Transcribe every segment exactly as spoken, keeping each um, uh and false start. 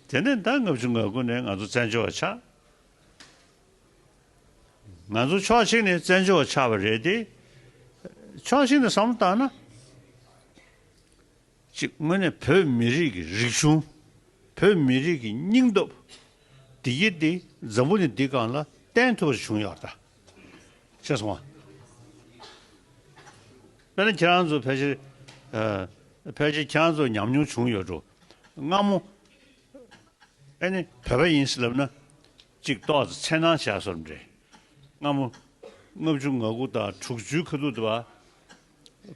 དེ་ནས་ཟླ་ལྔ་བཅུ་ང་དགུ་ནས་ང་ཚོ་བཙན་བྱོལ་བ་ཆགས། ང་ཚོ་ཕྱོགས་གཅིག་ནས་བཙན་བྱོལ་བ་ཆགས་པ་རེད་དེ། ཕྱོགས་གཅིག་ནས་བསམ་བློ་བཏང་ན། གཅིག་དངོས་གནས་བོད་མི་རིགས་ཀྱི་རིག་གཞུང་། བོད་མི་རིགས་ཀྱི་སྙིང་སྟོབས། འདི་ཡིད་དེ་འཛམ་བུ་གླིང་འདི་སྒང་ལ་བསྟན་ཐུབ་པ་བྱུང་ཡོད་ད། ཤེས་སོང་ང་། དཔེར་ན་ཁྱེད་རང་ཚོ་ཕལ་ཆེར། ཨ། ཕལ་ཆེར་ཁྱེད་རང་ཚོ་ཉམས་མྱོང་བྱུང་ཡོད་འགྲོ། སྔ་མོ། ཨེ་ནི་བོད་པ་ཡིན་ཟེར་ལབ་ན། གཅིག་ཏོག་ཙམ་འཚེར་སྣང་བྱས་སོང་རེད། སྔ་མོ། ལྔ་བཅུ་ང་དགུ་དང་དྲུག་ཅུའི་ཁ་ཐུག་དུ་བ།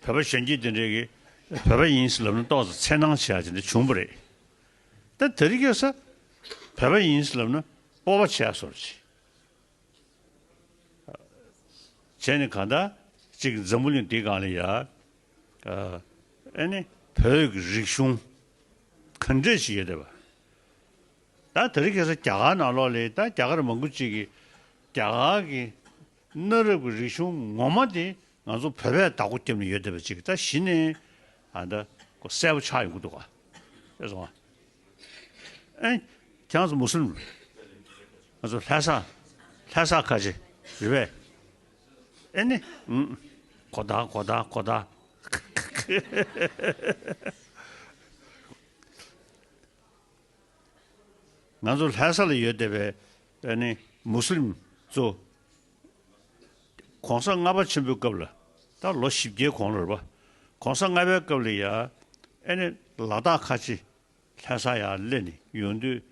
བོད་པ་གཞོན་སྐྱེས་དེ་འདྲས་ཀྱིས་བོད་པ་ཡིན་ཟེར་ལབ་ན་ཏོག་ཙམ་འཚེར་སྣང་བྱས་དེ་འདྲ་བྱུང་བ་རེད། ད་དེ་རིང་ཁ་སང་བོད་པ་ཡིན་ཟེར་ལབ་ན་སྤོབས་པ་བྱས་སོང་རེད། བྱས་ནས་གང་ལྟར་གཅིག་འཛམ་བུ་གླིང་འདི་སྒང་ལ་ཡ། ཨ། ཨེ་ནི་བོད་ཀྱི་རིག་གཞུང་ག་འདྲས་ཞིག་ཡོད་བསྡད་པ། ད་དེ་རིང་ཁ་སང་རྒྱ་གར་ནང་ལོགས་ལ་ད་རྒྱ་གར་མང་པོ་ཅིག་གིས་རྒྱ་གར་གྱི་གནའ་རབས་ཀྱི་རིག་གཞུང་ངོ་མ་དེ་ང་ཚོ་བོད་པས་བདག་པོ་བརྒྱབ་ནས་ཡོད་བསྡད་པ་ཅིག་ད་གཞི་ནས་ཨ་ད་ཁོ་གསལ་པོ་ཆགས་ཡོང་གི་འདུག་ག། ཤེས་སོང་ང་། ཨེ། ཁྱེད་ཚོ་མུ་སུ་ལིམ། ང་ཚོ་ལྷ་ས། ལྷ་ས་ཁ་ཆེ་རེད་པས། ཨེ་ནི། ཨུམ། གོ་ད་གོ་ད་གོ་ད། ང་ཚོ་ལྷ་ས་ལ་ཡོད་བསྡད་པའི་ཨེ་ནི་མུ་སུ་ལིམ་ཚོ། གོང་ས་ལྔ་པ་ཆེན་པོའི་སྐབས་ལ། ད་ལོ་བཞི་བརྒྱའི་གོང་ལ་རེད་པ། གོང་ས་ལྔ་པའི་སྐབས་ལ་ཡ། ཨེ་ནི་ལ་དྭགས་ཁ་ཆེ། ལྷ་ས་ཡར་སླེབས་ནས་ཡོང་དུས།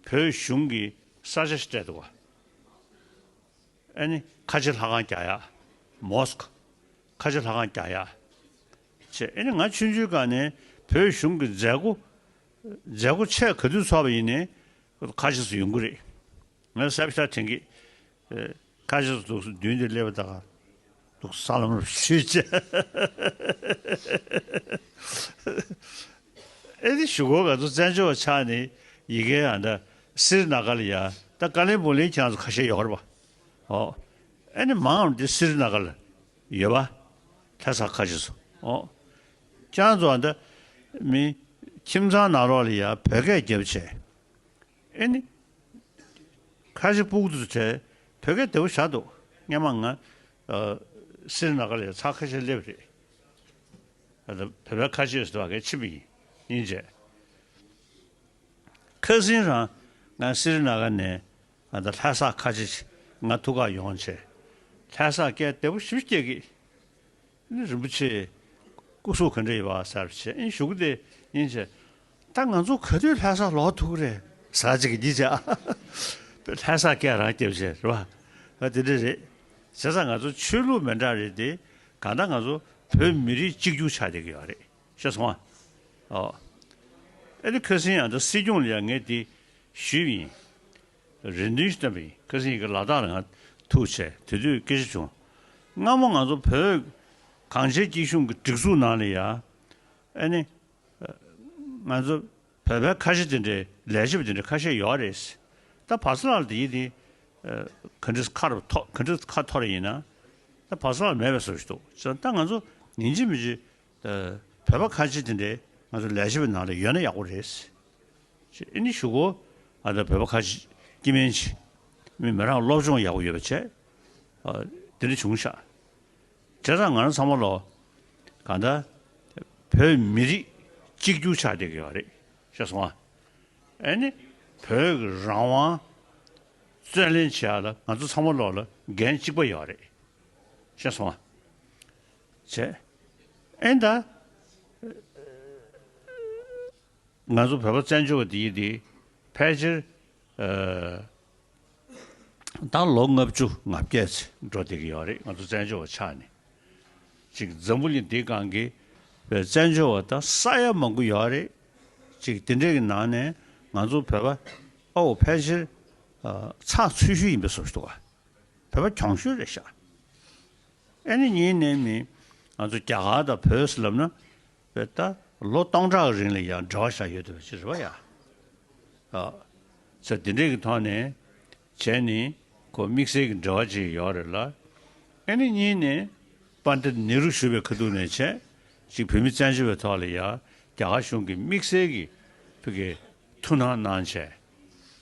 བོད་གཞུང་གིས་ས་ཆ་ཞིག་སྤྲད་འདུག་ག། ཨེ་ནི་ཁ་ཆེ་ལྷ་ཁང་རྒྱག་ཡ། མོ་སི་ཀི། ཁ་ཆེ་ལྷ་ཁང་རྒྱག་ཡ། བྱས། ཨེ་ནི་ང་ཆུང་ཆུང་སྒང་ནས་བོད་གཞུང་གི་མཛད་སྒོ། མཛད་སྒོ་ཆེ་ག་དུས་ཚོགས་པ་ཡིན་ནའི་ཁ་ཆེ་ཚོ་ཡོང་གི་རེད། ང་གསལ་པོ་ཞེ་དྲག་དྲན་གི། ཨེ། ཁ་ཆེ་ཚོ་འདུག་སེ་མདུན་དེ་སླེབས་པ་དང་། འདུག་ས་ལམ་རུ་ཞུས་བྱས། ཨེ་ནི་གཞུག་གུ་ང་ཚོ་བཙན་བྱོལ་བ་ཆགས་ནས་ཡ་གི་ཨ་ད་སི་རི་ན་ག་ལ་ཡ། ད་ཀ་ལིམ་པོང་ལ་ཁྱེད་རང་ཚོ་ཁ་ཤས་ཡོད་རེད་པ། ཨོ། ཨེ་ནི་མང་ཙམ་དེ་སི་རི་ན་ག་ལ་ཡོད་པ། ལྷ་ས་ཁ་ཆེ་ཚོ། ཨོ། ཁྱེད་རང་ཚོ་ཨ་ད་མི་ཁྱིམ་ཚང་ནང་ལོགས་ལ་ཡ་བོད་སྐད་རྒྱབ་བྱས། ཨེ་ནི། ཁ་ཆེ་སྤུ་གུ་དེ་ཚོ་བྲལ། བོད་སྐད་བདེ་པོ་ཞེ་དྲག་འདུག། སྔོན་མ་ང་། ཨ། སི་རི་ན་ག་ལ་ཡ་ཚར་ཁ་ཤས་སླེབས་རེད། ཨ་ད་བོད་པའི་ཁ་ཆེ་ཡོད་ས་དེ་བ་གའི་ཕྱིན་པ་ཡིན། ཡིན་བྱས། ཁ་སང་རང་ང་སི་རི་ན་ག་ནས་ཨ་ད་ལྷ་ས་ཁ་ཆེ་ང་ཐུག་ག་ཡོང་བྱས། ལྷ་ས་སྐད་བདེ་པོ་ཞེ་པོ་སྐྱེ་གི། ཨ་ནི་རིན་པོ་ཆེ་སྐུ་གཟུགས་ག་འདྲ་ཡོད་པ་ཟེར་བྱས། ཨ་ནི་གཞུག་གུ་དེ་ཡིན་བྱས། ད་ང་ཚོ་ག་དུས་ལྷ་ས་ལོག་ཐུབ་ཀྱི་རེད་ཟེར་ཅིག་གི་འདི་བྱས། ལྷ་ས་སྐད་རང་རྒྱབ་བྱས་རེད་པ། ཨ་དེ་འདྲ་རེད། བྱས་ཙང་ང་ཚོ་ཆོས་ལུགས་མི་འདྲ་རེད་དེ། གང་ལྟར་ང་ཚོ་བོད་མི་རིགས་གཅིག་གྱུར་ཆགས་བསྡད་ཀྱི་ཡོད་རེད། ཤེས་སོང་ང་། ཨོ། ཨ་ནི་ཁ་སང་ཡང་ད་སྲིད་སྐྱོང་ལ་ཡང་ངས་དེ་ཞུས་པ་ཡིན། རེ་འདུན་ཞིག་བཏོན་པ་ཡིན། ཁ་སང་ཡ་གི་ལ་དྭགས་ལ་ང་ཐུག་བྱས། དེ་དུས་སྐད་ཆ་བྱུང་། སྔ་མོ་ང་ཚོ་བོད་གངས་ཅན་སྐྱིད་གཤོངས་ཀྱི་སྒྲིག་འཛུགས་ནང་ལ་ཡ། ཨ་ནི། ང་ཚོ་བོད་པའི་ཁ་ཆེ་དེ་འདྲའི་ལས་བྱེད་པ་དེ་འདྲ་ཁ་ཤས་ཡོད་རེད། ད་བར་སྐབས་ལ་དེ་ཡིན་དེ། ག་འདྲ་ཁ་རུ་ཐོ། ག་འདྲ་ཁ་འཐོར་ཡིན་ན། ད་བར་སྐབས་ལ་མེད་པའི་བཟོ་ཞིག་འདུག། བྱས་ཙང་ད་ང་ཚོ་ཡིན་གཅིག་མིན་གཅིག། ཨ། བོད་པ་ཁ་ཆེ་དེ་འདྲའི་ང་ཚོ་ལས་བྱེད་པའི་ནང་ལ་ཡོད་ན་ཡག་པོ་རེད། ཅེས་ཨ་ནི་གཞུག་གུ་ཨ་ད་བོད་པ་ཁ་ཆེ་སྐྱེ་དམན་ཆེ། མི་མི་རང་སློབ་སྦྱོང་ཡག་པོ་ཡོད་པ་བྱས། ཨ། དེ་འདྲ་བྱུང་ཤག། བྱས་ཙང་ང་རང་ཚང་མ་ལོ། གང་ལྟར་བོད་མི་རིགས་གཅིག་གྱུར་ཆགས་བསྡད་ཀྱི་ཡོད་རེད། ཤེས་སོང་ང་། ཨ་ནི་བོད་ཀྱི་རང་དབང་རྩོད་ལེན་བྱེད་ཡ་ལ་ང་ཚོ་ཚང་མ་ལོ་ལ་འགན་གཅིག་པ་ཡོད་རེད། ཤེས་སོང་ང་། བྱས། ཨེ་ད། ང་ཚོ་བོད་པ་བཙན་བྱོལ་བ་འདི་ཡིན་དེ། ཕལ་ཆེར། ཨ། ད་ལོ་ལྔ་བཅུ་ང་བརྒྱད་ཙམ་འགྲོ་བསྡད་ཀྱི་ཡོད་རེད། ང་ཚོ་བཙན་བྱོལ་བ་ཆགས་ནས། ཅིག་འཛམ་བུ་གླིང་འདིའི་སྒང་གི་བཙན་བྱོལ་བ་ད་ས་ཡ་མང་པོ་ཡོད་རེད། ཅིག་དེ་འདྲས་ཀྱི་ནང་ནས་ང་ཚོ་བོད་པ་ཨོ་ཕལ་ཆེར། ཨ། ཚགས་ཚུད་ཤོས་ཡིན་པའི་བཟོ་ཞིག་འདུག་ག། བོད་པ་གྱོང་ཤོས་རེད་ཤག། ཨ་ནི་གཉིས་ནས་མི་ང་ཚོ་རྒྱ་གར་དང་བོད་ཟེར་ལབ་ན། བོད་ད་ལོ་སྟོང་ཕྲག་གི་རིང་ལ་ཡང་འབྲེལ་བ་བཞག་ཡོད་བསྡད་པ་ཅིག་རེད་པ་ཡ། ཨ། ཚེ་འདི་འདྲའི་གི་ཐོག་ནས་བྱས་ནས་ཁོ་དམིགས་བསལ་གྱི་འབྲེལ་བ་ཅིག་ཡོད་རེད་ལ། ཨ་ནི་གཉིས་ནས་པཎྜི་ཏ་ནེ་རུ་བཞུགས་པའི་ཁ་ཐུག་ནས་བྱས། ཅིག་བོད་མི་བཙན་བྱོལ་བའི་ཐོག་ལ་ཡ་རྒྱ་གར་གཞུང་གིས་དམིགས་བསལ་གྱི་ཕ་གི་ ཐུགས་སྣང་གནང་བྱས།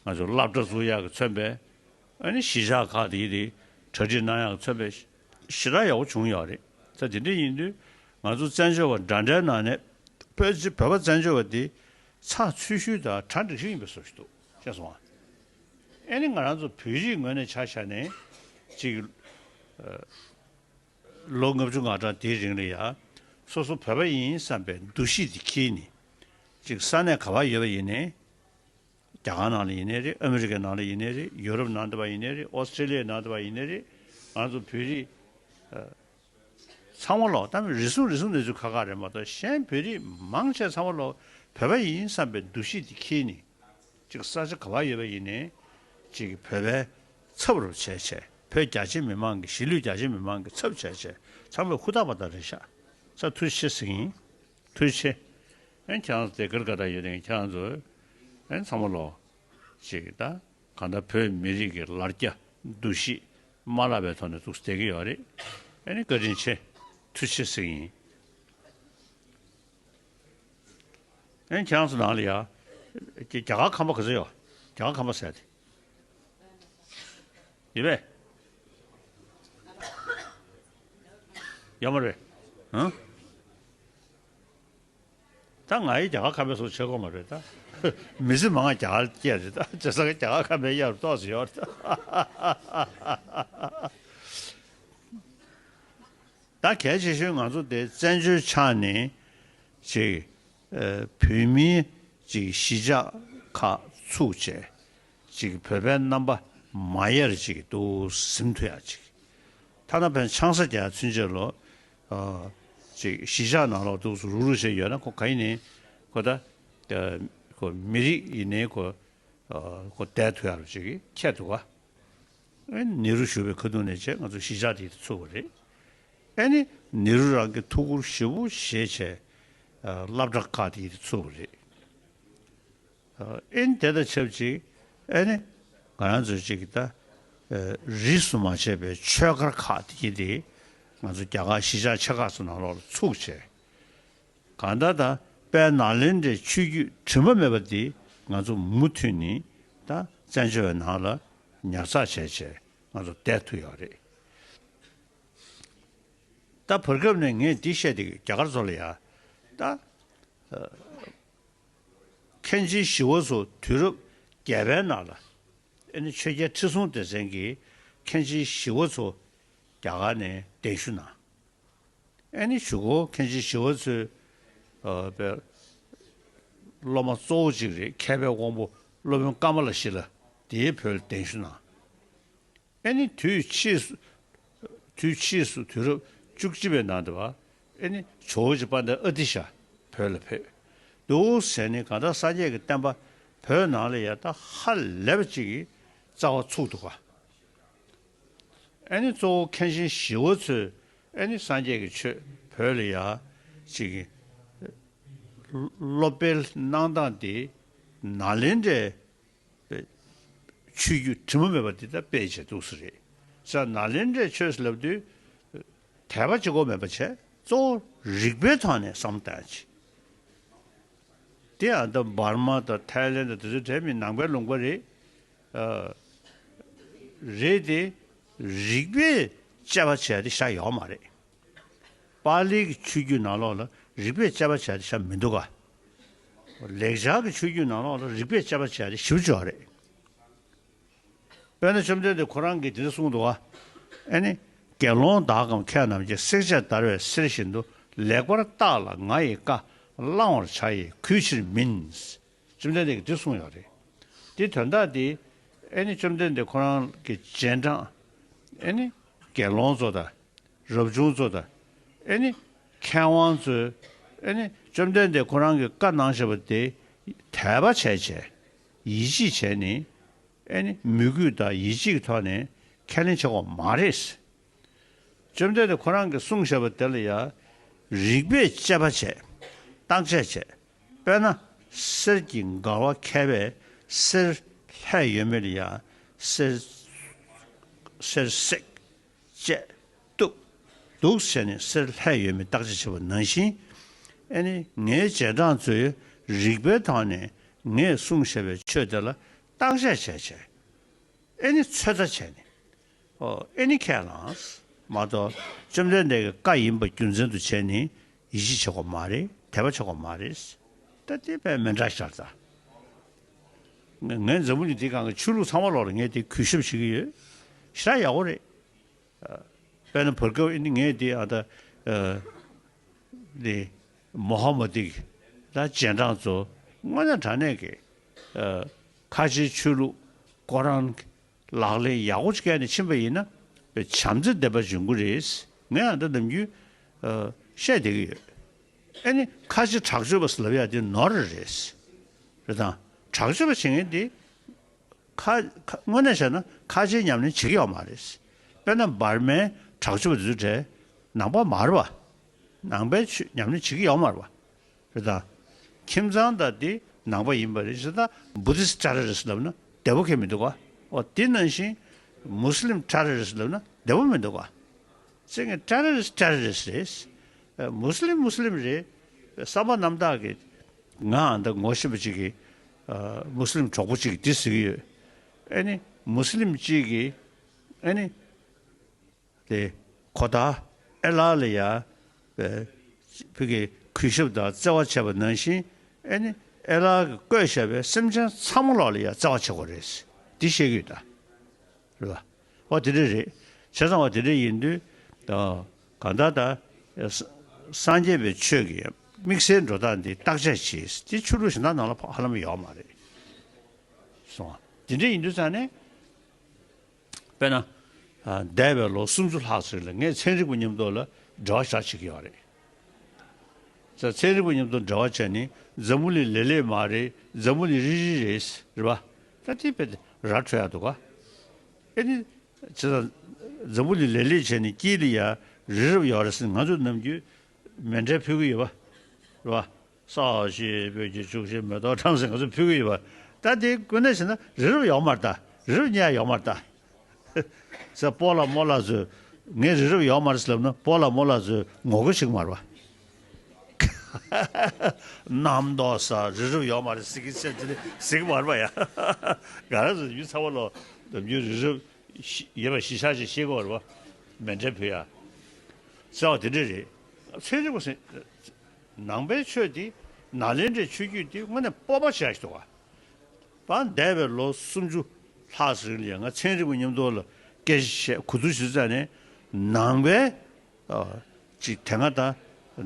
ང་ཚོ་སློབ་གྲྭ་བཙུགས་ཡག་གི་མཚོན་པའི། ཨ་ནི་གཞིས་ཆགས་ཁག་དེ་དེ་གྲ་སྒྲིག་གནང་ཡག་གི་མཚོན་པའི་ཞེ་དྲག་ཡག་པོ་བྱུང་ཡོད་རེད། ད་དེ་འདྲ་ཡིན་དུས་ང་ཚོ་བཙན་བྱོལ་བ་འདྲ་འདྲའི་ནང་ནས་བོད་ཀྱི་བོད་པ་བཙན་བྱོལ་བ་དེ་ཚགས་ཚུད་ཤོས་དང་གྲ་འགྲིག་ཤོས་ཡིན་པའི་བཟོ་ཞིག་འདུག་ཤེས་སོང་ཨ། ཨ་ནི་ང་རང་ཚོ་བོད་རིགས་ངོས་ནས་ཆ་བཞག་ནས་ཅིག་ལོ་ལྔ་བཅུ་ང་གྲངས་དེའི་རིང་ལ་ཡ། སོ་སོ་བོད་པ་ཡིན་བསམ་པའི་འདུ་ཤེས་དེ་འཁྱེར་ནས། ཅིག་ས་གནས་ག་པར་ཡོད་པ་ཡིན་ནའི། རྒྱ་གར་ནང་ལ་ཡིན་ནའི་རེད། ཨ་མི་རི་ཀའི་ནང་ལ་ཡིན་ནའི་རེད། ཡུ་རོབ་ནང་དུ་བ་ཡིན་ནའི་རེད། ཨོ་སི་ཀྲི་ལི་ཡའི་ནང་དུ་བ་ཡིན་ནའི་རེད། ང་ཚོ་བོད་རིགས་ཚང་མ་ལོག་ད་རེ་ཟུང་རེ་ཟུང་གནས་ཚུལ་ཁག་ཁག་རེད་མ་གཏོགས། གཞན་བོད་རིགས་མང་ཆེ་ཚང་མ་ལོག་བོད་པ་ཡིན་བསམ་པའི་འདུ་ཤེས་དེ་འཁྱེར་ནས། ཅིག་ས་ཆ་ག་པར་ཡོད་པ་ཡིན་ནའི། ཅིག་བོད་པའི་ཚབ་རུ་བྱས་བྱས། བོད་རྒྱ་ཆེ་མི་མང་གི། གཞིས་ལུས་རྒྱ་ཆེ་མི་མང་གི་ཚབ་བྱས་བྱས། ཚང་མས་ཧུར་ཐག་པ་ཐག་རེད་ཤག་ས་ཐུགས་རྗེ་ཆེ་ཟེར་གྱི་ཡིན། ཐུགས་རྗེ་ཆེ། ཨན་ཁྱེད་རང་ཚོ་དེ་གར་ག་ད་ཡོད་དེ་ཁྱེད་རང་ཚོ། ཨན་ཚང་མ་ལོག་ཅིག་ད་གང་ལྟར་བོད་མི་རིགས་ཀྱི་ལར་རྒྱ་འདུ་ཤེས་མ་བརླག་པའི་ཐོག་ནས་འདུག་བསྡད་ཀྱི་ཡོད་རེད། ཨ་ནི་བཀའ་དྲིན་ཆེ། ཐུགས་རྗེ་ཆེ་ཟེར་གྱི་ཡིན། ཨན་ཁྱེད་རང་ཚོ་ནང་ལ་ཡ། རྒྱ་རྒྱ་གར་ཁམས་པ་ག་ཚོད་ཡོད། རྒྱ་གར་ཁམས་པ་ཟེར་ཏེ། ཡོད་པས། ཡོད་མ་རེད། ཧང་། ད་ང་ཡི་རྒྱ་གར་ཁམས་པའི་བཟོ་བྱེད་དགོས་མ་རེད་ད། མི་ཚེ་མང་ང་རྒྱ་གར་སྐྱེས་རེད་ད། བྱས་ཙང་རྒྱ་གར་ཁམས་པའི་གཡག་རུ་ཏོག་ཙམ་ཡོད་རེད་ད། ད་གལ་ཆེ་ཤོས་ང་ཚོ་དེ་བཙན་བྱོལ་ཆགས་ནས་ཅིག་ཨ་བོད་མིའི་ཅིག་གཞིས་ཆགས་ཁག་ཚུགས་བྱས། ཅིག་བོད་པའི་རྣམ་པ་མ་ཡལ་ཅིག་འདུག་ཟིན་ཐུབ་ཡག་ཅིག་ཐ་ན་བན་ཆང་ས་རྒྱག་ཚུན་ཆད་ལོ། ཨ་ཅིག་གཞིས་ཆགས་ནང་ལོགས་འདུག་སུ་རུག་རུག་བྱས་ཡོད་ན་ཁོ་ག་ཡིན་ནའི་ཁོ་ད། ཨ་ཁོ་མི་རིགས་ཡིན་ནའི་ཁོ། ཨ་ཁོ་བསྡད་ཐུབ་ཡག་ཅིག་ཁྱད་འདུག་ག་ཨེ་ནི་རུ་བཞུགས་པའི་ཁ་ཐུག་ནས་བྱས་ང་ཚོ་གཞིས་ཆགས་དེ་ཚུགས་པ་རེད། ཨེ་ནི་ནི་རུ་རང་གིས་ཐུགས་ཁུར་ཞེ་པོ་བཞེས་བྱས། ཨ་སློབ་གྲྭ་ཁག་དེ་ཚུགས་པ་རེད། ཨ་ཨེ་ནི་དེ་དང་ཆབས་ཅིག་ཨེ་ནི་ང་རང་ཚོ་ཅིག་ད་ཨ་རིས་སུ་མ་ཆད་པའི་ཆོས་སྒར་ཁག་དེ་དེ་ང་ཚོ་རྒྱ་གར་གཞིས་ཆགས་ཆེ་ཁག་ཚོ་ནང་ལོགས་ལ་ཚུགས་བྱས། གང་ལྟར་ད་དཔལ་ནཱ་ལེནྡྲའི་ཆོས་བརྒྱུད་དྲི་མ་མེད་པ་འདི་ང་ཚོ་མུ་མཐུད་ནས་ད་བཙན་བྱོལ་བའི་ནང་ལ་ཉར་ཚགས་བྱས་བྱས་ང་ཚོ་བསྡད་ཐུབ་ཡོད་རེད། ད་བར་སྐབས་ནས་ངས་འདི་བཤད་དེ་རྒྱ་གར་ཚོ་ལ་ཡ། ད་ཨ་མཁན་ཆེན་ཞི་བ་འཚོ་དུས་རབས་བརྒྱད་པའི་ནང་ལ་ཨེ་ནི་ཆོས་རྒྱལ་ཁྲི་སྲོང་ལྡེ་བཙན་གྱིས་མཁན་ཆེན་ཞི་བ་འཚོ་རྒྱ་གར་ནས་གདན་ཞུ་གནང་། ཨེ་ནི་གཞུག་གུ་མཁན་ཆེན་ཞི་བ་འཚོའི་ཨ་པའི་སློབ་མ་གཙོ་བོ་གཅིག་རེད། མཁས་པའི་དབང་པོ་སློབ་དཔོན་ཀ་མ་ལ་ཤཱི་ལ་དེའི་བོད་ལ་གདན་ཞུ་གནང་། ཨེ་ནི་དུས་ཕྱིས་སུ། དུས་ཕྱིས་སུ་དུས་རབས་བཅུ་གཅིག་པའི་ནང་དུ་བ་ཨེ་ནི་ཇོ་བོ་རྗེ་དཔལ་ལྡན་ཨ་ཏི་ཤ་བོད་ལ་ཕེབས་འདུག་ཟེར་ནས། གང་ལྟར་སངས་རྒྱས་ཀྱི་བསྟན་པ་བོད་ནང་ལ་ཡ་ད་ཧ་ལས་པ་ཅིག་གི་རྩ་བ་ཚུགས་འདུག་ག་ཨེ་ནི་གཙོ་བོ་མཁན་ཆེན་ཞི་བ་འཚོས་ཨེ་ནི་སངས་རྒྱས་ཀྱི་ཆོས་བོད་ལ་ཡ་ཅིག་གི་སློབ་སྤེལ་གནང་སྟངས་དེ་ནཱ་ལེནྡྲའི་ཆོས་བརྒྱུད་དྲི་མ་མེད་པ་འདི་ལྟར་སྤེལ་བྱས་འདུག་ས་རེད། ས་ནཱ་ལེནྡྲའི་ཆོས་ལབ་དུས་དད་པ་གཅིག་པོ་མེད་པ་བྱས། གཙོ་བོ་རིག་པའི་ཐོག་ནས་བསམ་བློ་བཏང་ཡ་ཅིག་དེ་ཡང་ད་འབར་མ་དང་ཐའི་ལེན་དང་དེ་ཚོ་འདྲ་མིན། ནང་པའི་ལུང་པ་རེད། ཨ་རེད་དེ། རིག་པས་དཔྱད་པ་བྱས་ཏེ་བཞག་ཡོད་མ་རེད། པཱ་ལིའི་གི་ཆོས་བརྒྱུད་ནང་ལོགས་ལ་རིག་པས་དཔྱད་པ་བྱས་ཏེ་བཞག་མི་འདུག་ག་ལེགས་སྦྱར་གྱི་ཆོས་བརྒྱུད་ནང་ལོགས་ལ་རིག་པས་དཔྱད་པ་བྱས་ཏེ་ཞིབ་འཇུག་རེད། དཔེར་ན་བཅོམ་ལྡན་འདས་ཁོ་རང་གིས་འདི་འདྲ་གསུངས་འདུག་ག་ཨེ་ནི། དགེ་སློང་དག་གམ་མཁས་རྣམས་ཀྱིས། བསྲེག་བཅད་བརྡར་བའི་གསེར་བཞིན་དུ། ལེགས་པར་བརྟགས་ལ་ང་ཡི་བཀའ། བླང་བར་བྱ་ཡི་གུས་ཕྱིར་མིན། བཅོམ་ལྡན་འདས་ཀྱིས་འདི་གསུངས་ཡོད་རེད། འདི་དོན་དག་འདི་ཨེ་ནི་བཅོམ་ལྡན་འདས་ཁོ་རང་གི་རྗེས་འབྲང་ཨེ་ནི་དགེ་སློང་ཚོ་དང་། རབ་བྱུང་ཚོ་དང་། ཨེ་ནི་མཁས་དབང་ཚོས་ཨེ་ནི་བཅོམ་ལྡན་འདས་ཁོ་རང་གི་བཀའ་གནང་བཞག་པ་དེ་དད་པ་བྱས་བྱས། ཡིད་ཆེས་བྱས་ནས་ཨེ་ནི་མོས་གུས་དང་ཡིད་ཆེས་ཀྱི་ཐོག་ནས་ཁས་ལེན་བྱེད་དགོས་མ་རེད། བཅོམ་ལྡན་འདས་ཁོ་རང་གིས་གསུངས་བཞག་པ་དེ་ལ་ཡང་རིགས་པས་དཔྱད་པ་བྱས། བརྟག་དཔྱད་བྱས། དཔེར་ན་གསེར་གྱི་འགལ་བ་མཁས་པས་གསེར་ལྷད་ཡོད་མེད་ལ་ཡང་གསེར་གསེར་བསྲེགས། བཅད། གཏུབ། འདུག་ཟེར་ནས་གསེར་ལྷད་ཡོད་མེད་བརྟག་དཔྱད་བྱེད་པ་ནང་བཞིན། ཨེ་ནི་ངའི་རྗེས་འབྲང་ཚོས་རིགས་པའི་ཐོག་ནས་ ངས་གསུངས་བཞག་པའི་ཆོས་དེ་ལ་བརྟག་དཔྱད་བྱས་བྱས། ཨེ་ནི་ཚོད་ལྟ་བྱས་ནས། ཨོ་ཨེ་ནི་ཁས་བླངས། མ་གཏོགས་བཅོམ་ལྡན་འདས་ཀྱི་བཀའ་ཡིན་པ་རྒྱུ་མཚན་དུ་བྱས་ནས་ཡིད་ཆེས་བྱེད་དགོས་མ་རེད། དད་པ་བྱེད་དགོས་མ་རེད། ད་དེ་དཔེ་མི་འདྲ་ཤར་ད། ངས་འཛམ་བུ་གླིང་འདི་སྒང་གི་ཆོས་ལུགས་ཚང་མ་ལོག་ལ་ངས་དེ་གུས་ཞབས་བྱེད་ཀྱི་ཡོད། ཞེ་དྲག་ཡག་པོ་རེད། དཔེར་ན་བར་སྐབས་ཨེ་ནི་ངས་དེ་ཨ་ད་ཨ་ནི་མོ་ཧ་མ་ཏི་ད་རྗེས་འབྲང་ཚོ་དངོས་གནས་དྲང་གནས་ཀྱི་ཨ་ཁ་ཆེའི་ཆོས་ལུགས་ཁོ་རང་ལག་ལེན་ཡག་པོ་ཅིག་བཀལ་ནས་ཕྱིན་པ་ཡིན་ན་བྱམས་བརྩེ་ལྡན་པ་འབྱུང་གི་རེད། ངས་ཨ་ད་ནམ་རྒྱུན་ཨ་བཤད་བསྡད་ཀྱི་ཡོད། ཨེ་ནི་ཁ་ཆེ་དྲག་སྤྱོད་པ་ཟེར་ལབ་ཡ་དེ་ནོར་རེད། རེད་དང་། དྲག་སྤྱོད་པ་བྱེད་མཁན་དེ་ཁ་ཁ་དངོས་གནས་བྱས་ན་ཁ་ཆེའི་ཉམས་ལེན་བྱེད་ཀྱི་ཡོད་མ་རེད། དཔེར་ན་འབར་མའི་དྲག་སྤྱོད་པ་དེ་ཚོ་གྲས་ནང་པ་མ་རེད་པ། ནང་པའི་ཆོས་ཉམས་ལེན་བྱེད་ཀྱི་ཡོད་མ་རེད་པ། རེད་དང་། ཁྱིམ་ཚང་དང་དེ་ནང་པ་ཡིན་པ་རེད་ཟེར་ད་བུ་དིསི་ཊེ་རོ་རི་སི་ལབ་ན་བདེ་པོ་ཁེལ་མི་འདུག་ག། འོ་དེ་ནང་བཞིན་མུ་སི་ལིམ་ཊེ་རོ་རི་སི་ལབ་ན་བདེ་པོ་མི་འདུག་ག། ཅིག་ཊེ་རོ་རི་སི་ཊེ་རོ་རི་སི་རེད། མུ་སི་ལིམ་མུ་སི་ལིམ་རེད། བསམ་པ་རྣམ་དག་གི་ང་འདི་ངོ་ཤེས་པ་ཅིག་གིས་ཨ་མུ་སི་ལིམ་གྲོགས་པོ་ཅིག་གིས་འདི་ཟེར་གྱི་ཡོད། ཨེ་ནི་མུ་སི་ལིམ་ཅིག་གིས་ཨེ་ནི་དེ་ཁོ་ད་ཨེ་ལ་ལ་ཡ་ཨེ་ཕ་གི་གུས་ཞབས་དང་བརྩེ་བ་བྱས་པ་ནང་བཞིན་ཨེ་ནི་ཨེ་ལ་གིས་བཀོད་བཞག་པའི་སེམས་ཅན་ཚང་མ་ལོག་ལ་ཡ་བརྩེ་བ་བྱེད་དགོས་རེད། འདི་བཤད་ཀྱི་ཡོད་ད། རེད་པ། འོ་དེ་འདྲ་རེད། བྱས་ཙང་འོ་དེ་འདྲ་ཡིན་དུས་ད་གང་ལྟར་ད་ས་སངས་རྒྱས་པའི་ཆོས་ཀྱི་དམིགས་བསལ་འགྲོ་སྟངས་འདི་བརྟག་དཔྱད་བྱེད་དེ་ཆོས་ལུགས་གཞན་དག་ནང་ལ་ཧ་ལམ་ཡོད་མ་རེད། སོང་བ། དེ་འདྲ་ཡིན་དུས་ཙང་ནས་དཔེར་ན་ཨ་འདས་པའི་ལོ་སུམ་ཅུ་ལྷག་ཙམ་ལ་ངས་ཚན་རིག་པ་མཉམ་དུ་ལ་འབྲེལ་བ་ཞིག་བྱེད་ཀྱི་ཡོད་རེད། ཚན་རིག་པ་མཉམ་དུ་འབྲེལ་བ་བྱས་ནས་འཛམ་བུ་གླིང་ལེ་ལེ་མ་རེད། འཛམ་བུ་གླིང་རིལ་རིལ་རེད། རེད་པ། ད་དེ་དཔེ་ར་འཕྲོད་ཡག་འདུག་ག། ཨེ་ནི། བྱས་ཙང་འཛམ་བུ་གླིང་ལེ་ལེ་བྱས་ནས་དཀྱིལ་ལ་ཡ་རི་རབ་ཡོད་རེད་ཟེར་ནས་ང་ཚོ་ནམ་རྒྱུན་མཎྜལ་ཕུལ་གྱི་ཡོད་པ། རེད་པ། ས་གཞི་སྤོས་ཀྱི་ཆུ་ཞིག་མེ་ཏོག་བཀྲམ་ཟེར་ང་ཚོ་ཕུལ་གྱི་ཡོད་པ། ད་དེ་དངོས་གནས་བྱས་ན་རི་རབ་ཡོད་མ་རེད་ད། རི་རབ་རྙེད་ཡོད་མ་རེད་ད། ཟེར་སྤོ་ལགས་རྨོ་ལགས་ཚོས་ངས་རི་རབ་ཡོད་མ་རེད་ཟེར་ལབ་ན་སྤོ་ལགས་རྨོ་ལགས་ཚོས་ངོ་རྒོལ་བྱེད་ཀྱི་མ་རེད་པ། རྣམ་རྟོག་ས་རི་རབ་ཡོད་མ་རེད་ཟེར་གྱི་ཟེར་དེ་ཟེར་གྱི་མ་རེད་པ་ཡ། ང་རང་ཚོ་ཡུལ་ཚ་བ་ལོ་ནམ་རྒྱུན་རི་རབ་ཡོད་པ་གཞི་བཞག་ཅིག་ཤེས་དགོས་རེད་པ། མཎྜལ་ཕུལ་ཡ། ཟེར་བ་དེ་འདྲ་རེད། ཚན་རིག་པ་ཟེར། ནང་པའི་ཆོས་དེ་ནཱ་ལེནྡྲའི་ཆོས་བརྒྱུད་དེ་དངོས་གནས་སྤོབས་པ་བྱས་ཞིག་འདུག་ག། ད་འདས་པའི་ལོ་སུམ་ཅུ་ལྷག་ཙམ་རིང་ལ་ཡང་ང་ཚན་རིག་པ་མཉམ་དུ་ལ་སྐད་ཆ་བཤད་གོ་བསྡུར་ཞུས་ཙང་ནས་ནང་པའི་ཨ་ཅིག་དེ་སྔ་ད་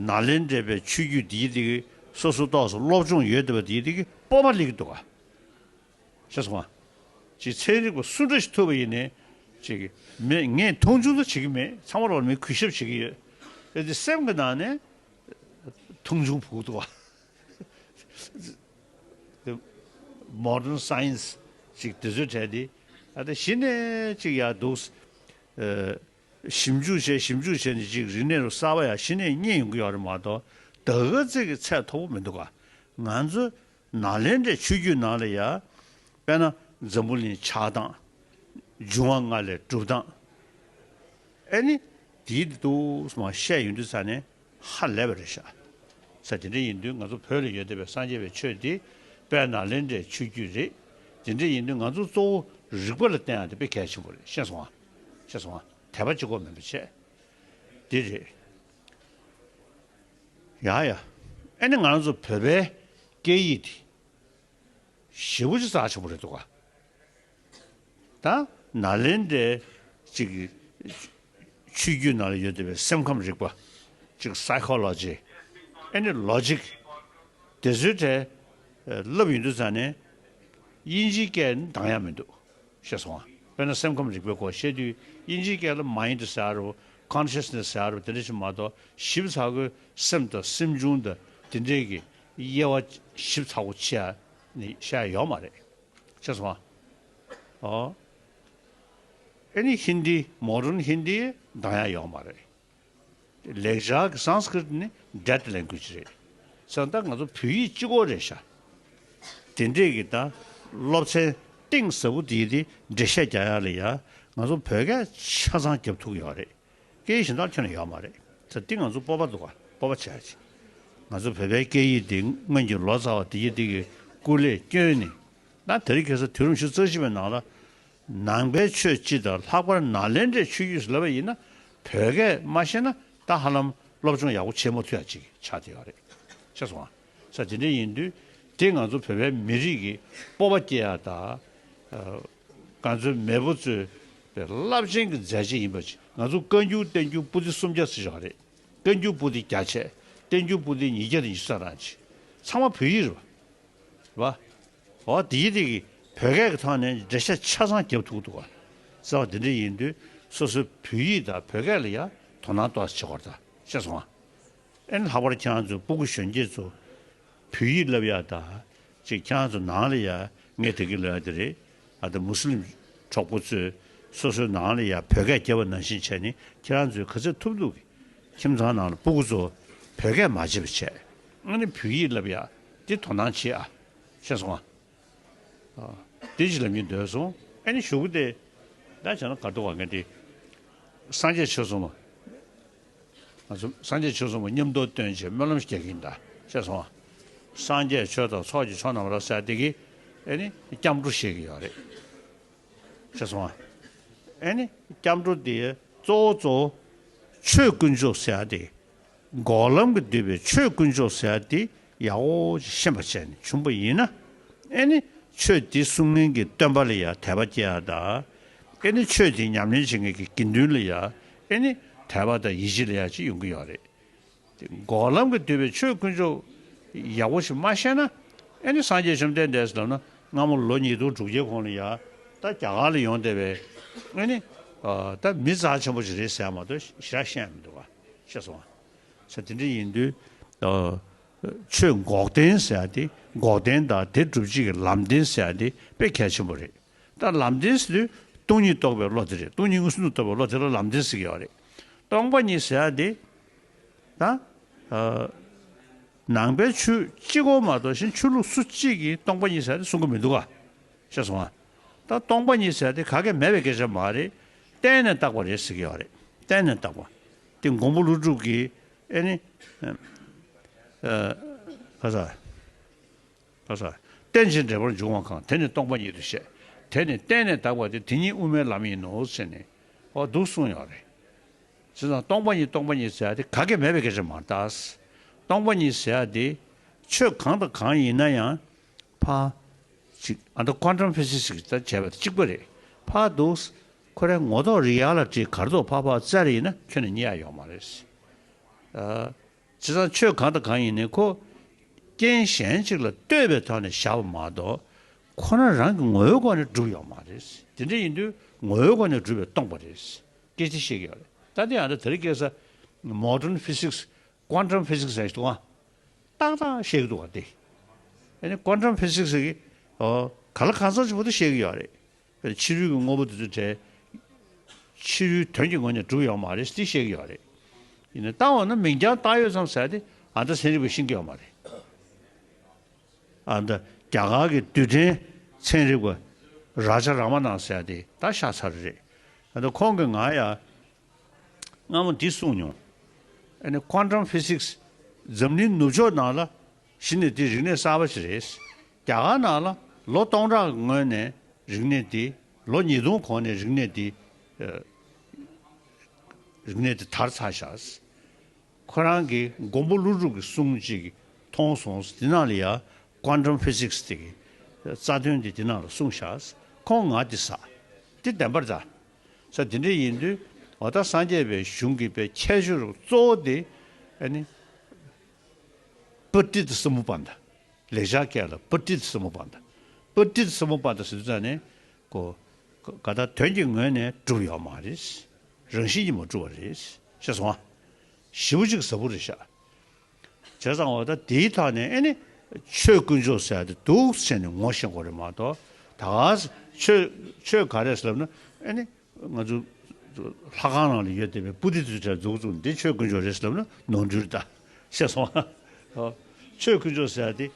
ནཱ་ལེནྡྲའི་པའི་ཆོས་བརྒྱུད་འདིའི་དེ་གི་སོ་སོ་ཏོག་ཙམ་སློབ་སྦྱོང་ཡོད་བསྡད་པ་འདིའི་དེ་གི་སྤོབས་པ་སླེབས་ཀྱི་འདུག་ག། ཤེས་སོང་ང་། ཅིག་ཚན་རིག་པ་སུ་འདྲ་ཞིག་ཐུག་པ་ཡིན་ནའི་ཅིག་མི་ངས་མཐོང་ཆུང་ད་བྱེད་ཀྱི་མེད། ཚང་མ་ལོག་མི་གུས་ཞབས་བྱེད་ཀྱི་ཡོད། དེ་སེམས་ཀྱི་ནང་ནས་མཐོང་ཆུང་བུག་འདུག་བ། དེ་མོ་ཌརན་སའེན་སི་ཅིག་དེ་ཚོའི་གྲས་དེ་ཨ་ད་གཞི་ནས་ཅིག་ཡ་འདུག་ཨ་ཞིབ་འཇུག་བྱས་ཞིབ་འཇུག་བྱས་ནས་ཅིག་རིག་གནས་རུ་གསར་པ་ཡ་གཞི་ནས་རྙེད་ཡོང་གི་ཡོད་རེད་མ་གཏོགས་ད་ག་ཚོད་ཀྱི་ཚད་མཐོ་པོ་མི་འདུག་ག། ང་ཚོ་ནཱ་ལེནྡྲའི་ཆོས་བརྒྱུད་ནང་ལ་ཡ། དཔེར་ན་འཛམ་བུ་གླིང་ཆགས་སྟངས། འབྱུང་བ་ལྔ་ལས་གྲུབ་སྟངས། ཨེ་ནི། དེའི་འདུག་སེ་མར་བཤད་ཡོང་དུས་ཙ་ནས་ཧ་ལས་པ་རེད་ཤག། ས་དེ་འདྲ་ཡིན་དུས་ང་ཚོ་བོད་ལ་ཡོད་བསྡད་པའི་སངས་རྒྱས་པའི་ཆོས་འདི་དཔལ་ནཱ་ལེནྡྲའི་ཆོས་བརྒྱུད་རེད། དེ་འདྲ་ཡིན་དུས་ང་ཚོ་གཙོ་བོ་རིག་པ་ལ་བརྟེན་ཡག་དེ་དཔེ་གལ་ཆེན་པོ་རེད། ཤེས་སོང་ང་། ཤེས་སོང་ང་། དད་པ་གཅིག་པོ་མིན་པ་བྱས། འདི་རེད། ཡ་ཡ། ཨེ་ནི་ང་རང་ཚོ་བོད་པའི་སྐད་ཡིག་འདི་ཞེ་པོ་ཅིག་རྩ་ཆེན་པོ་རེད་འདུག་ག། ད་ནཱ་ལེནྡྲའི་ཅིག་ཆོས་བརྒྱུད་ནང་ལ་ཡོད་བསྡད་པའི་སེམས་ཁམས་རིག་པ་ཅིག་སའི་ཁོ་ལོ་ཇི། ཨེ་ནི་ལོ་ཇིག་དེ་ཚོའི་གྲས་བསླབ་ཡོང་དུས་ཙ་ནས་དབྱིན་ཇིའི་སྐད་ནི་འདང་ཡག་མི་འདུག། ཤེས་སོང་ང་། དཔེར་ན་སེམས་ཁམས་རིག་པའི་སྐོར་བཤད་དུས་དབྱིན་ཇིའི་སྐད་ལ་མའིན་ཌི་ཟེར་ཡག་རེད། ཀོན་ཤེས་ནེ་སི་ཟེར་ཡག་རེད། དེ་འདྲ་ཞིག་མ་གཏོགས་ཞིབ་ཚགས་པོའི་སེམས་དང་སེམས་བྱུང་དང་དེ་འདྲའི་གི་དབྱེ་བ་ཞིབ་ཚགས་པོ་ཕྱེ་ཡག་ནི་བཤད་ཡག་ཡོད་མ་རེད། ཤེས་སོང་ང་། ཨོ། ཨེ་ནི་ཧིན་དི་མོ་ཌརན་ཧིན་དི་འདང་ཡག་ཡོད་མ་རེད། ལེགས་སྦྱར་གྱི་སཾ་སྐྲྀ་ཊ་ནི་ཌེཌ་ལེང་གུ་ཨེཇ་རེད། བྱས་ཙང་ད་ང་ཚོ་བོད་ཡིག་གཅིག་པོ་རེད་ཤག། དེ་འདྲས་ཀྱི་ད་སློབ་ཚན་གཏིང་ཟབ་པོ་དེའི་དེ་འགྲེལ་བཤད་རྒྱག་ཡག་ལ་ཡ་ང་ཚོ་བོད་སྐད་ཆ་ཚང་རྒྱབ་ཐུབ་ཀྱི་ཡོད་རེད། སྐད་ཡིག་གཞན་དག་ཁྱོན་ནས་ཡོད་མ་རེད། ད་འདི་ང་ཚོ་སྤོབས་པ་འདུག་ག། སྤོབས་པ་བྱེད་ཡག་ཅིག། ང་ཚོ་བོད་པའི་སྐད་ཡིག་འདི་སྔོན་གྱི་ལོ་ཙཱ་བ་དེ་ཡི་དེ་གི་ སྐུ་ལས་བསྐྱོན་ནས། ད་དེ་རིང་ཁ་སང་དུས་རབས་ཉི་ཤུ་རྩ་གཅིག་པའི་ནང་ལ། ནང་པའི་ཆོས་སྤྱི་དང་ལྷག་པར་ནཱ་ལེནྡྲའི་ཆོས་བརྒྱུད་ཟེར་ལབ་པ་ཡིན་ན། བོད་སྐད་མ་ཤེས་ན་ད་ཧ་ལམ་སློབ་སྦྱོང་ཡག་པོ་བྱེད་མ་ཐུབ་ཡ་ཅིག་ཆགས་བསྡད་ཡོད་རེད། ཤེས་སོང་ང་། ས་དེ་འདྲ་ཡིན་དུས། དེ་ང་ཚོ་བོད་པའི་མི་རིགས་ཀྱི་སྤོབས་པ་སྐྱེ་ཡ་དང་། ཨ། ང་ཚོའི་མེས་པོ་ཚོའི་རླབས་ཆེན་གྱི་མཛད་རྗེས་ཡིན་པ་ཅིག་ང་ཚོ་བཀའ་འགྱུར་བསྟན་འགྱུར་པོ་ཏི་སུམ་བརྒྱ་ཙམ་ཡོད་རེད། བཀའ་འགྱུར་པོ་ཏི་བརྒྱ་བྱས། བསྟན་འགྱུར་པོ་ཏི་ཉིས་བརྒྱ་དང་ཉི་ཤུ་རྩ་གྲངས་ཅིག་ཚང་མ་བོད་ཡིག་རེད་པ། རེད་པ། འོ་དེའི་དེ་གི་བོད་སྐད་ཀྱི་ཐོག་ནས་འགྲེལ་བཤད་ཆ་ཚང་རྒྱབ་ཐུབ་ཀྱི་འདུག་ག་རྩ་བ་དེ་འདྲ་ཡིན་དུས་སོ་སོའི་བོད་ཡིག་དང་བོད་སྐད་ལ་ཡ་དོ་སྣང་ཏོག་ཙམ་བྱེད་དགོས་རེད་ད། ཤེས་སོང་ང་། ཨེ་ནི་ལྷག་པར་ཁྱེད་རང་ཚོ་སྤུ་གུ་གཞོན་སྐྱེས་ཚོ་བོད་ཡིག་བསླབ་ཡག་དང་། ཅིག་ཁྱེད་རང་ཚོ་ནང་ལ་ཡ་ངས་དེ་གི་ལབ་ཡག་དེ་རེད། ཨ་ད་མུ་སི་ལིམ་གྲོགས་པོ་ཚོས་སོ་སོའི་ནང་ལ་ཡ་བོད་སྐད་རྒྱབ་པ་ནང་བཞིན་བྱས་ནས། ཁྱེད་རང་ཚོས་ག་ཚོད་ཐུབ་ཐུབ་ཀྱིས་ཁྱིམ་ཚང་ནང་ལ་སྤུ་གུ་ཚོ་བོད་སྐད་མ་བརྗེད་པ་བྱས། ཨ་ནི་བོད་ཡིག་བསླབ་ཡག་དེ་དོ་སྣང་བྱེད་ཨ། ཤེས་སོང་ང་། ཨ། དེ་ཅིག་ལབ་སྙིང་འདོད་སོང་། ཨ་ནི་གཞུག་གུ་དེ་ད་བྱས་ན་ག་རེ་འདུག་ག་ངས་དེ། སངས་རྒྱས་ཆོས་གསུམ་པོ། ང་ཚོ་སངས་རྒྱས་ཆོས་གསུམ་པོ་མཉམ་དུ་སྟོན་བྱས་སྨོན་ལམ་རྒྱག་གི་ཡིན་ད། ཤེས་སོང་ང་། སངས་རྒྱས་ཆོས་དང་ཚོགས་ཀྱི་མཆོག་རྣམས་ལ་ཟེར་དེ་གི། ཨེ་ནི་སྐྱབས་འགྲོ་བཤད་ཀྱི་ཡོད་རེད། ཤེས་སོང་ང་། ཨེ་ནི་སྐྱབས་འགྲོ་དེ་གཙོ་བོ་གཙོ་བོ་ཆོས་དཀོན་མཆོག་ཟེར་ཡ་དེ། འགོག་ལམ་གྱིས་བསྡུས་པའི་ཆོས་དཀོན་མཆོག་ཟེར་ཡ་དེ་ཡག་པོ་ཅིག་ཤེས་པ་བྱས་ནས་བྱུང་པ་ཡིན་ན། ཨེ་ནི་ཆོས་འདི་གསུང་མཁན་གྱི་སྟོན་པ་ལ་ཡང་དད་པ་སྐྱེ་ཡ་དང་། ཨེ་ནི་ཆོས་འདི་ཉམས་ལེན་བྱེད་མཁན་གྱི་དགེ་འདུན་ལ་ཡང་ཨེ་ནི་དད་པ་དང་ཡིད་ཆེས་ལ་ཡང་ཅིག་ཡོང་གི་ཡོད་རེད། དེ་འགོག་ལམ་གྱིས་བསྡུས་པའི་ཆོས་དཀོན་མཆོག་ཡག་པོ་ཞིག་མ་ཤེས་ན། ཨེ་ནི་སངས་རྒྱས་བཅོམ་ལྡན་འདས་ལབ་ན་སྔ་མོ་ལོ་ཉིས་སྟོང་དྲུག་བརྒྱའི་གོང་ལ་ཡ་ད་རྒྱ་གར་ལ་ཡོང་བསྡད་པའི་ཨེ་ནི་ཨ་ད་མི་རྩ་ཆེན་པོ་ཞིག་རེད་ཟེར་ཡ་མ་གཏོགས་ཞེ་དྲག་ཤེས་ཡ་མི་འདུག་ག་ཤེས་སོང་ང་། ས་དེ་འདྲ་ཡིན་དུས། ཨ་ཆོས་འགོག་བདེན་ཟེར་ཡ་དེ་འགོག་བདེན་དང་དེ་སྒྲུབ་བྱེད་ཀྱི་ལམ་བདེན་ཟེར་ཡ་དེ་དཔེ་གལ་ཆེན་པོ་རེད། ད་ལམ་བདེན་ཟེར་དུས་སྟོང་ཉིད་རྟོགས་པའི་བློ་དེ་རེད། སྟོང་ཉིད་མངོན་སུམ་དུ་རྟོགས་པའི་བློ་དེ་ལ་ལམ་བདེན་ཟེར་གྱི་ཡོད་རེད། སྟོང་པ་ཉིད་ཟེར་ཡ་དེ། ད། ཨ་ནང་པའི་ཆོས་གཅིག་པོ་མ་གཏོགས་གཞན་ཆོས་ལུགས་སུ་གཅིག་གིས་སྟོང་པ་ཉིད་ཟེར་ཡ་དེ་གསུང་གི་མི་འདུག་ག་ཤེས་སོང་ང་། ད་སྟོང་པ་ཉིད་ཟེར་ཡ་དེ་ག་གེ་མེད་པའི་སྐད་ཆ་མ་རེད། བརྟེན་ནས་བཏགས་པ་རེད་ཟེར་གྱི་ཡོད་རེད། བརྟེན་ནས་བཏགས་པ། དེ་མགོན་པོ་ཀླུ་སྒྲུབ་ཀྱིས་ཨེ་ནི། ཨ་ག་ས། ག་ས། རྟེན་ཅིང་འབྲེལ་པར་འབྱུང་བ་གང་། དེ་ནི་སྟོང་པ་ཉིད་དུ་བཤད། དེ་ནི་བརྟེན་ནས་བཏགས་པ་སྟེ། དེ་ཉིད་དབུ་མའི་ལམ་ཡིན་ནོ་ཟེར་ནས། འོ་འདུག་གསུངས་ཡོད་རེད། བྱས་ཙང་སྟོང་པ་ཉིད་སྟོང་པ་ཉིད་ཟེར་ཡ་དེ་ག་གེ་མེད་པའི་སྐད་ཆ་མ་རེད་ད། སྟོང་པ་ཉིད་ཟེར་ཡ་དེ་ཆོས་གང་དང་གང་ཡིན་ན་ཡང་ཕར་ཅིག་ཨ་ད་ཀོན་ཊམ་ཕི་སིག་སི་ད་བྱས་པ་དང་གཅིག་པ་རེད། ཕར་འདུག་ཁོ་རའི་ངོ་ཐོག་རི་ཡ་ལ་ཊི་ག་རེ་འདུག་ཕར་ཕར་བཙལ་ཡིན་ན་ཁྱོན་ནས་རྙེད་ཡ་ཡོད་མ་རེད། ཨ། བྱས་ཙང་ཆོས་གང་དང་གང་ཡིན་ནའི་ཁོ་རྐྱེན་གཞན་ཅིག་ལ་ལྟོས་པའི་ཐོག་ནས་བཞག་པ་མ་གཏོགས། ཁོ་ན་རང་གི་ངོ་བོའི་སྒོ་ནས་གྲུབ་ཡོད་མ་རེད། དེ་འདྲ་ཡིན་དུས་ངོ་བོའི་སྒོ་ནས་གྲུབ་པས་སྟོང་པ་རེད། སྐད་ཆ་བཤད་ཀྱི་ཡོད་རེད། ད་དེ་ཡང་ད་དེ་རིང་ཁ་སང་མོ་ཌན་ཕི་སིག་སི། ཀོན་ཊམ་ཕི་སིག་སི་ཟེར་ཞིག་འདུག་ཨ། ཏག་ཏག་བཤད་ཀྱི་འདུག་ག་དེ། ཨ་ནི་ཀོན་ཊམ་ཕི་སིག་སི་གི། ཨོ། ག་ལ་གང་འཚམ་ཅིག་བར་དུ་བཤད་ཀྱི་ཡོད་རེད། ཕྱི་རོལ་གྱི་དངོས་པོ་དེ་ཚོ་བྲལ། ཕྱི་རོལ་དོན་གྱི་ངོས་ནས་གྲུབ་ཡོད་མ་རེད་ཟེར་བཤད་ཀྱི་ཡོད་རེད། ཡིན་ནའི་ད་འོ་ན་མིང་རྐྱང་བཏགས་ཡོད་ཙམ་ཟེར་ཏེ་ཨ་ད་ཚན་རིག་པས་ཤེས་ཀྱི་ཡོད་མ་རེད། ཨ་ད་རྒྱ་གར་གྱི་རྡུལ་ཕྲན་ཚན་རིག་པ་རཱ་ཇ་ར་མ་ནན་ཟེར་ཏེ་ད་ཤ་ཚ་རེད། ཨ་ད་ཁོང་གིས་ང་ཡ་སྔ་མོ་འདི་གསུངས་མྱོང་། ཨ་ནི་ཀོན་ཊམ་ཕི་སིག་སི་འཛམ་གླིང་ནུབ་ཕྱོགས་ནང་ལ་གཞི་ནས་དེ་རིག་གནས་གསར་པ་ཞིག་རེད། རྒྱ་གར་ནང་ལ་ལོ་སྟོང་ཕྲག་གི་སྔོན་ནས་རིག་གནས་དེ། ལོ་ཉིས་སྟོང་གོང་ནས་རིག་གནས་དེ། ཨ། རིག་གནས་དེ་དར་ཚར་ཤག་ཁོ་རང་གིས་མགོན་པོ་ཀླུ་སྒྲུབ་ཀྱི་གསུང་ཅིག་མཐོང་སོང་། དེ་ནང་ལ་ཡ་ཀོན་ཊམ་ཕི་སིག་སི་དེ་གི་རྩ་དོན་དེ་དེ་ནང་ལ་གསུངས་ཤག་ཁོང་ང་དེ་ཟ། དེ་བདེན་པར་ད། ས་དེ་འདྲ་ཡིན་དུས་འོ་ད་སངས་རྒྱས་པའི་གཞུང་གི་པའི་ཁྱད་ཆོས་གཙོ་བོ་དེ་ཨ་ནི་པྲ་ཏི་ཏ་སམ་བྷུ་པ་ན་ད། ལེགས་སྦྱར་སྐད་ལ་པྲ་ཏི་ཏ་སམ་བྷུ་པ་ན་ད། པྲ་ཏི་ཏ་སམ་བྷུ་པ་ན་ད་ཟེར་དུས་ཙང་ནས་ཀོ་ག་ད་དོན་གྱི་ངོས་ནས་གྲུབ་ཡོད་མ་རེད། རང་བཞིན་གྱིས་མ་གྲུབ་པ་རེད། ཤེས་སོང་ང་། ཞེ་པོ་ཅིག་ཟབ་པོ་རེད་ཤག་བྱས་ཙང་འོ་ད་དེའི་ཐོག་ནས་ཨེ་ནི་ཆོས་དཀོན་མཆོག་ཟེར་ཡ་དེ་འདུག་ཟེར་ནས་ངོ་ཤེས་དགོས་རེད་མ་གཏོགས། ད་ག་ཆོས་ཆོས་ག་རེ་ཟེར་ལབ་ན་ཨེ་ནི་ང་ཚོ་ལྷ་ཁང་ནང་ལ་ཡོད་བསྡད་པའི་པུ་ཏི་ཚོའི་གྲས་འཛུགས་བཙུགས་འདི་ཆོས་དཀོན་མཆོག་རེད་ཟེར་ལབ་ན་ནོར་འཁྲུལ་རེད་ད། ཤེས་སོང་ང་། ཆོས་དཀོན་མཆོག་ཟེར་ཡ་དེ་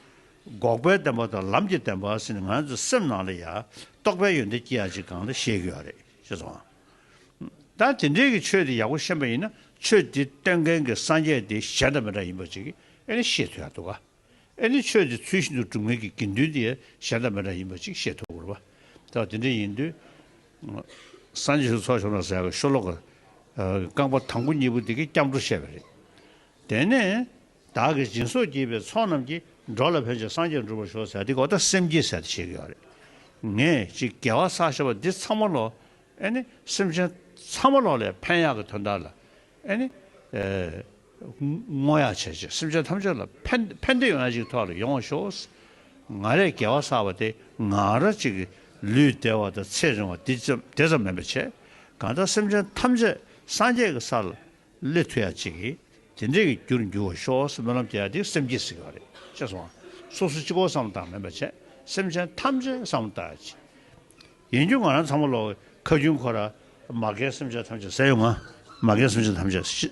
འགོག་པའི་བདེན་པ་དང་ལམ་གྱི་བདེན་པ་ཟེར་ནས་ང་ཚོའི་སེམས་ནང་ལ་ཡ་རྟོགས་པའི་ཡོན་ཏན་སྐྱེ་ཡ་ཅིག་གང་ལ་བཤད་ཀྱི་ཡོད་རེད། ཤེས་སོང་ང་། ད་དེ་འདྲའི་གི་ཆོས་དེ་ཡག་པོ་ཤེས་པ་ཡིན་ན་ཆོས་དེ་སྟོན་མཁན་གྱི་སངས་རྒྱས་དེ་གཞན་དང་མི་འདྲ་ཡིན་པ་ཅིག་ཨེ་ནི་ཤེས་ཐུབ་ཡག་འདུག་ག་ཨེ་ནི་ཆོས་དེ་ཚུལ་བཞིན་དུ་སྒྲུབ་མཁན་གྱི་དགེ་འདུན་དེ་གཞན་དང་མི་འདྲ་ཡིན་པ་ཅིག་ཤེས་ཐུབ་དགོས་རེད་པ། ད་དེ་འདྲ་ཡིན་དུས། སངས་རྒྱས་ཆོས་ཚོགས་ཞུགས་ན་ཟེར་ཡག་གི་ཤོ་ལོ་ཀ་རྐང་པ་དང་པོ་གཉིས་པོ་དེ་གིས་སྐྱབས་འགྲོ་བཤད་པ་རེད། དེ་ནས་བདག་གིས་སྦྱིན་སོགས་བགྱིས་པའི་ཚོགས་རྣམས་ཀྱིས། འགྲོ་ལ་ཕན་ཕྱིར་སངས་རྒྱས་འགྲུབ་པར་ཤོག་ཟེར་དེ་གོ། ད་སེམས་བསྐྱེད་ཟེར་དེ་བཤད་ཀྱི་ཡོད་རེད། ངས་ཅིག་དགེ་བ་བསགས་བཞག་པ་འདི་ཚང་མ་ལོ། ཨེ་ནི་སེམས་ཅན་ཚང་མ་ལོ་ལ་ཕན་ཡག་གི་དོན་དག་ལ། ཨེ་ནི། ཨེ། བསྔོ་ཡག་བྱས་བྱས་སེམས་ཅན་ཐམས་ཅད་ལ་ཕན་ཕན་བདེ་ཡོང་ཡག་ཅིག་ཐོག་ལ་ཡོང་བ་ཤོག་ང་རས་དགེ་བ་བསགས་པ་དེ་ང་ར་ཅིག་ལུས་བདེ་བ་དང་ཚེ་རིང་བ་དེ་ཙམ་དེ་ཙམ་མིན་པ་བྱས། གང་ལྟར་སེམས་ཅན་ཐམས་ཅད་སངས་རྒྱས་ཀྱི་ས་ལ་སླེབས་ཐུབ་ཡག་ཅིག་གི་དེ་འདྲས་ཀྱི་རྒྱུར་འགྱུར་བ་ཤོག་ཟེར་སྨོན་ལམ་རྒྱག་ཡག་དེ་སེམས་བསྐྱེད་ཟེར་གྱི་ཡོད་རེད། ཤེས་སོང་ང་། སོ་སོ་གཅིག་པོ་བསམ་བློ་བཏང་མིན་པ་བྱས། སེམས་ཅན་ཐམས་ཅད་བསམ་བློ་བཏང་ཡག་ཅིག་ཡིན་རྒྱུ་ང་རང་ཚང་མ་ལོ་ཁ་རྒྱུན་ཁོ་ར་མ་རྒན་སེམས་ཅན་ཐམས་ཅད་ཟེར་ཡོང་ང་། མ་རྒན་སེམས་ཅན་ཐམས་ཅད་ཤི།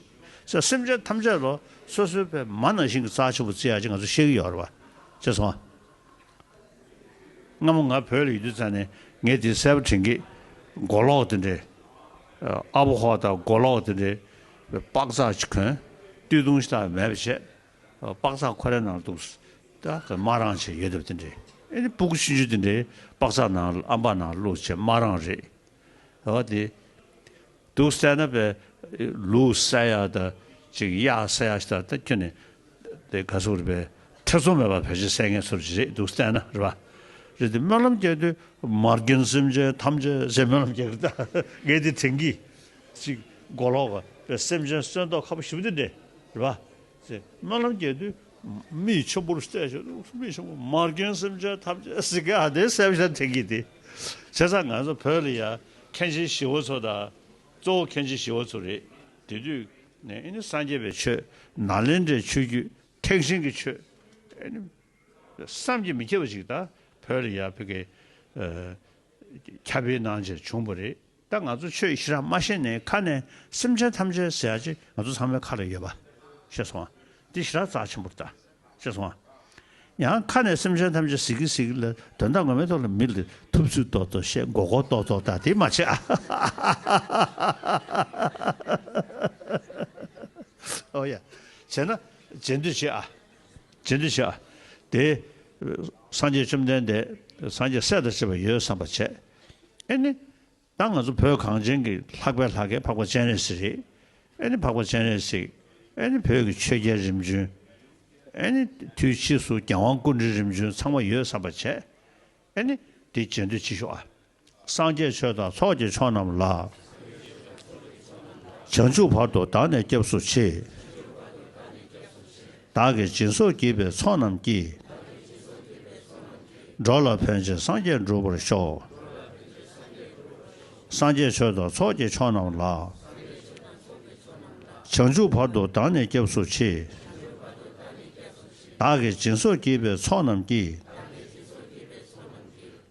ཟེར་སེམས་ཅན་ཐམས་ཅད་ལོ་སོ་སོའི་པའི་མ་ནང་བཞིན་གྱི་རྩ་ཆེན་པོ་བརྩི་ཡག་ཅིག་ང་ཚོ་ཤེས་ཀྱི་ཡོད་རེད་པ། ཤེས་སོང་ང་། སྔ་མོ་ང་བོད་ལ་ཡོད་དུས་ཙང་ནས་ངས་དེ་གསལ་པོ་དྲན་གི། མགོ་ལོག་དེ་འདྲས། ཨ་ཕོ་ཧོ་དང་མགོ་ལོག་དེ་འདྲས། པགས་ཚག་ཅིག་གོན། སྟོད་ཐུང་ཞིག་ད་མེད་པ་བྱས། པགས་ཚག་ཁོ་རའི་ནང་འདུག་ད་དམར་རང་བྱས་ཡོད་དེ་དེ་འདྲས། ཨེ་ནི་སྤུ་གུ་ཆུང་ཆུང་དེ་འདྲས་པགས་ཚག་ནང་ཨམ་པ་ནང་བླུགས་བྱས་དམར་རང་རེད། འོ་དེ། འདུག་བསྡད་ན་པས་ལུག་བསད་ཡག་དང་ཅིག་གཡག་བསད་ཡག་ཞིག་དང་ད་ཁྱོད་ནི་དེ་ག་ཟེར་དགོས་རེད་པས། ཐེ་ཚོམ་མེད་པར་བེད་སྤྱོད་བསད་མཁན་ཚོ་རེད། འདུག་བསྡད་ན་རེད་པ། རེད་དེ་སྨོན་ལམ་རྒྱག་དུས་མ་རྒན་སེམས་ཅན་ཐམས་ཅད་ཟེར་སྨོན་ལམ་རྒྱག་གི་རེད་ད། ངས་དེ་དྲན་གི། ཅིག་མགོ་ལོག་པས་སེམས་ཅན་གསོན་མདོག་ཁ་པོ་ཞེ་པོ་དེ་འདྲས་རེད་པ། ཟེར་སྨོན་ལམ་རྒྱག་དུས་མིག་ཆེན་པོར་བལྟས་བྱས། མིག་ཆེན་པོ་མ་རྒན་སེམས་ཅན་ཐམས་ཅད་ཟེར་གི་ཨ་དེ་བསད་པ་ཞིག་དྲན་གི་དེ། བྱས་ཙང་ང་ཚོ་བོད་ལ་ཡ་མཁན་ཆེན་ཞི་བ་འཚོ་དང་། གཙོ་བོ་མཁན་ཆེན་ཞི་བ་འཚོ་རེད། དེ་དུས་ནས་ཨེ་ནི་སངས་རྒྱས་པའི་ཆོས་ནཱ་ལེནྡྲའི་ཆོས་བརྒྱུད་ཐེག་ཆེན་གྱི་ཆོས་ཨེ་ནི་བསམ་གྱིས་མི་ཁྱབ་པ་ཞིག་ད་བོད་ལ་ཡ་བོད་ཀྱི་ཨ་ཁྱབ་སྤེལ་གནང་བྱས་བྱུང་བ་རེད། ད་ང་ཚོ་ཆོས་ཞེ་དྲག་མ་ཤེས་ནས་ཁ་ནས་སེམས་ཅན་ཐམས་ཅད་ཟེར་ཡག་ཅིག་ང་ཚོ་ཚང་མའི་ཁ་ལ་ཡོད་པ། ཤེས་སོང་ང་། འདི་ཞེ་དྲག་རྩ་ཆེན་པོ་རེད་ད། ཤེས་སོང་ང་། ཡང་ཁ་ནས་སེམས་ཅན་ཐམས་ཅད་ཟེར་གི་ཟེར་གི་ལ་དོན་དག་ངོ་མའི་ཐོག་ལ་མི་ལ་ཐུབ་ཚོད་མདོག་མདོག་བཤད། མགོ་སྐོར་ཏོག་ཏོག་ད་དེ་མ་བྱེད་ཨ། ཨོ་ཡ། བྱས་ན་རྗེས་ཟློས་བྱེད་ཨ། རྗེས་ཟློས་བྱེད་ཨ། དེ་སངས་རྒྱས་བཅོམ་ལྡན་འདས་སངས་རྒྱས་སྲས་དང་བཅས་པ་ཡོད་བསམ་པ་བྱས། ཨེ་ནི། ད་ང་ཚོ་བོད་གངས་ཅན་གྱི་ལྷག་པའི་ལྷ་སྐལ་འཕགས་པ་སྤྱན་རས་གཟིགས་རེད། ཨེ་ནི་འཕགས་པ་སྤྱན་རས་གཟིགས། ཨེ་ནི་བོད་ཀྱི་ཆོས་རྒྱལ་རིམ་བྱོན། ཨེ་ནི་དུས་ཕྱིས་སུ་རྒྱལ་དབང་སྐུ་ཕྲེང་རིམ་བྱོན་ཚང་མ་ཡོད་བསམ་པ་བྱས། ཨེ་ནི་འདི་རྗེས་ཟློས་བྱེད་ཤོག་ཨ། སངས་རྒྱས་ཆོས་དང་ཚོགས་ཀྱི་མཆོག་རྣམས་ལ། བྱང་ཆུབ་བར་དུ་བདག་ནི་སྐྱབས་སུ་མཆི། བདག་གིས་སྦྱིན་སོགས་བགྱིས་པའི་ཚོགས་རྣམས་ཀྱིས། འགྲོ་ལ་ཕན་ཕྱིར་སངས་རྒྱས་འགྲུབ་པར་ཤོག་སངས་རྒྱས་ཆོས་དང་ཚོགས་ཀྱི་མཆོག་རྣམས་ལ། བྱང་ཆུབ་བར་དུ་བདག་ནི་སྐྱབས་སུ་མཆི། བདག་གིས་སྦྱིན་སོགས་བགྱིས་པའི་ཚོགས་རྣམས་ཀྱིས།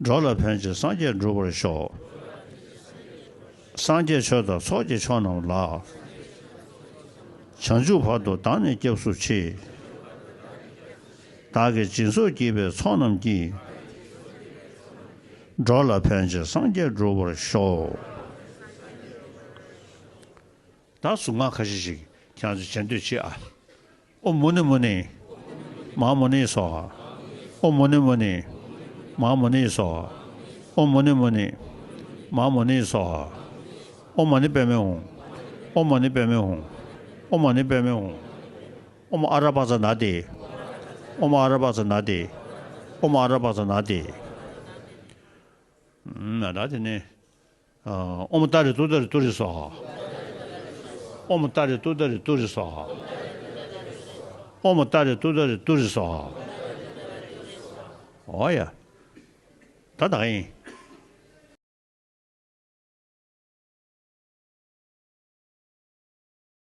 འགྲོ་ལ་ཕན་ཕྱིར་སངས་རྒྱས་འགྲུབ་པར་ཤོག་སངས་རྒྱས་ཆོས་དང་ཚོགས་ཀྱི་མཆོག་རྣམས་ལ། བྱང་ཆུབ་བར་དུ་བདག་ནི་སྐྱབས་སུ་མཆི། བདག་གིས་སྦྱིན་སོགས་བགྱིས་པའི་ཚོགས་རྣམས་ཀྱིས། འགྲོ་ལ་ཕན་ཕྱིར་སངས་རྒྱས་འགྲུབ་པར་ཤོག་ད་གཟུངས་སྔགས་ཁ་ཤས་ཤིག་ཁྱེད་རང་ཚོས་རྗེས་ཟློས་བྱེད་ཨ། ཨོཾ་མུ་ནེ་མུ་ནེ། མ་ཧཱ་མུ་ནེ་སྭཱ་ཧཱ། ཨོཾ་མུ་ནེ་མུ་ནེ། མ་ཧཱ་མུ་ནེ་སྭཱ་ཧཱ། ཨོཾ་མུ་ནེ་མུ་ནེ། མ་ཧཱ་མུ་ནེ་སྭཱ་ཧཱ། ཨོཾ་མ་ཎི་པདྨེ་ཧཱུྃ། ཨོཾ་མ་ཎི་པདྨེ་ཧཱུྃ། ཨོཾ་མ་ཎི་པདྨེ་ཧཱུྃ། ཨོཾ་ཨ་ར་པ་ཙ་ན་དྷཱིཿ། ཨོཾ་ཨ་ར་པ་ཙ་ན་དྷཱིཿ། ཨོཾ་ཨ་ར་པ་ཙ་ན་དྷཱིཿ། ཨུམ། ད་དེ་ནས། ཨོཾ་ཏཱ་རེ་ཏུཏྟཱ་རེ་ཏུ་རེ་སྭཱ་ཧཱ། ཨོཾ་ཏཱ་རེ་ཏུཏྟཱ་རེ་ཏུ་རེ་སྭཱ་ཧཱ། ཨོཾ་ཏཱ་རེ་ཏུཏྟཱ་རེ་ཏུ་རེ་སྭཱ་ཧཱ། ཨོ་ཡ། ད་ད་ཡིན།